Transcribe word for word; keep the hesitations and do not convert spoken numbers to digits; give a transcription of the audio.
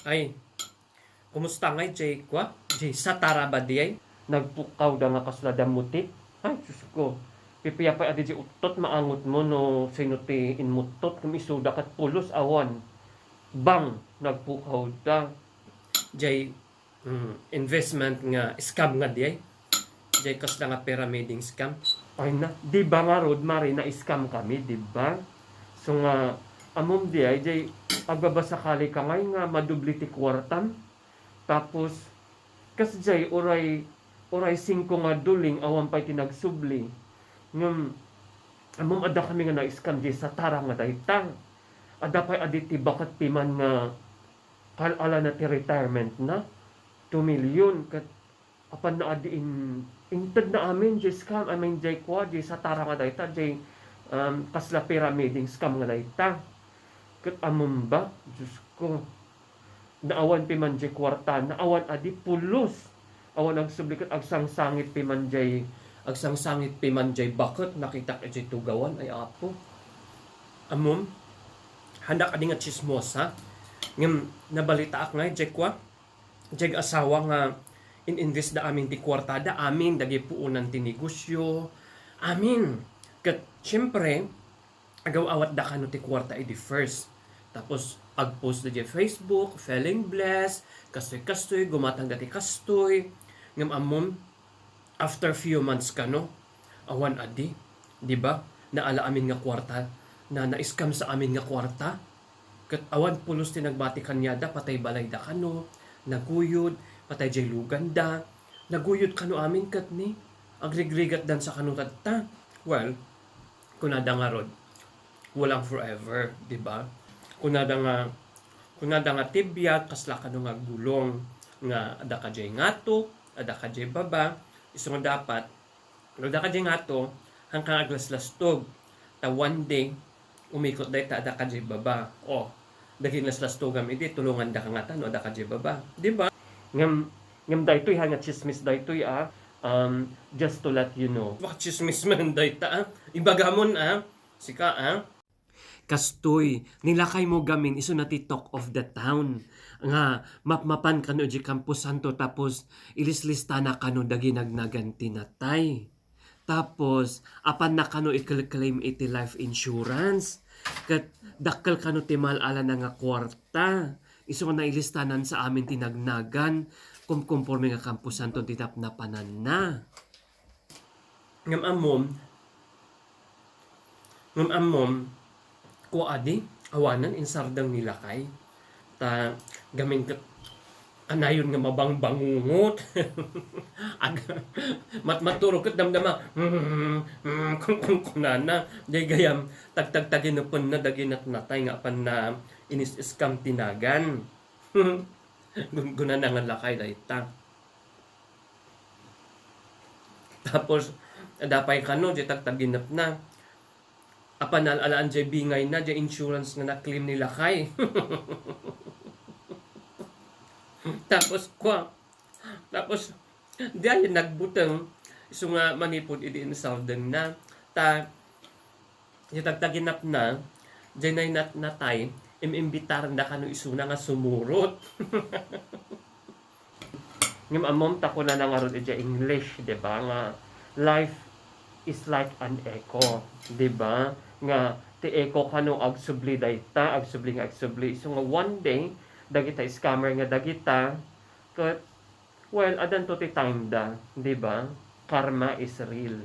Ay, kumusta ngay, jay kua? Jay satara ba di ay? Nagpukawda nga kasla dammutit? Ay, Diyos ko. Pipiapay adi jay uttot maangotmo no sino ti inmuttot, ngem isuda ket pulos awan. Bang, nagpukawda. Jay, mm, investment nga scam nga di ay? Jay kasla nga pyramiding scam? Ay na, di ba ngarud, Mari, na-scam kami, di ba? So nga, ammom di ay, jay agbabasakali ka ngay nga madubli ti kuartam? Tapos, kas jay, uray, uray singko nga duling, awan pay ti nagsubli. Ngem, ammom adda kami nga na-scam jay satara nga dayta. Adda pay adi ti baket piman nga kal-alana ti retirement na, two million, ket apan na adi in-, inted na amin, jay scam, I mean, jay kua, jay satara nga dayta, jay, um, kasla pyramiding scam nga dayta. Ket ammom ba, Diyos ko, naawan piman jay kuarta, naawan adi pulos. Awan agsubli ket agsangsangit piman jay, agsangsangit piman jay baket, nakitak idiay tugawan, ay Apo. Ammom, hanak adi nga tsismosa, ngem nabalitaak nga, jay kua, jay asawa nga in-invest da amin ti kuartada, amin, dagiti puonan ti negosyo, amin. Ket, siyempre, agaw-awatda kano ti kuarta idi first. Tapos, agpost da diay Facebook, feeling blessed, kastoy-kastoy, gumatangda ti kastoy. Ngem ammom, after few months kano, awan adi, di ba? Naala amin nga kuarta, na na-scam sa amin nga kuarta. Ket awan pulos ti nagbati kaniada, patay balayda kano, naguyod, patay jay luganda, naguyod kano amin ket ni, agrigrigatdan sa kano tatta. Well, kunada ngarud, walang forever, di ba? Kunada nga, kunada nga ti biag, kasla kano nga gulong, nga adda ka jay ngato, adda ka jay baba, isu nga dapat, no, adda ka jay ngato, haan ka nga aglaslastog, ta one day, umikot dayta, adda ka jay baba. O, dagiti naslastogam idi, tulonganda ka ngata, no, adda ka jay baba. Di ba? Ngem, ngem daytoy, ha, nga chismis daytoy, ah, um, just to let you know. Baka chismis man dayta, ah. Ibagamon, ah. Sika, ah. Kastoy, ni lakaymo gamin isuna ti talk of the town nga mapmapan kano idiay kamposanto tapos ilislistana kano dagiti nagnagan ti natay. Tapos, apanna kano i-claim iti life insurance. Ket dakkel kano ti mal-alana nga kuarta. Isu nga nailistanan sa amin ti nagnagan, kumkonforme nga kamposanto ti napnapananna. Ngem ammom, ngem ammom, kua adi, awanen insardeng ni lakay. Ta gamin ket kanayon nga mabangbangungot. Ag-, mat-, maturo ket damdama, mm, mm, kun-, kun-, kunana. Jay gayam, tagtagtaginepenna dagiti natnatay nga apanna inis-scam ti nagan. Gun-, gunana nga lakay dayta. Tapos, adda pay kano, jay tagtaginepna. Apan nal-alaan jay bingayna, jay insurance nga na-claim ni lakay. Tapos, kua, tapos, diay nagbuteng, isu nga manipud idi insardengna. Ta, Iti tagtaginapna, jay nay nat-, natay, im-imbitaranda kano isuna nga sumurot. Ngem ammom ta kunana ngarud idiay English, di ba, nga life is like an echo, di ba? Nga ti echo kano agsubli dayta, agsubli nga agsubli. Isu nga one day, dagita scammer nga dagita, ket, well, addanto ti time da, di ba? Karma is real.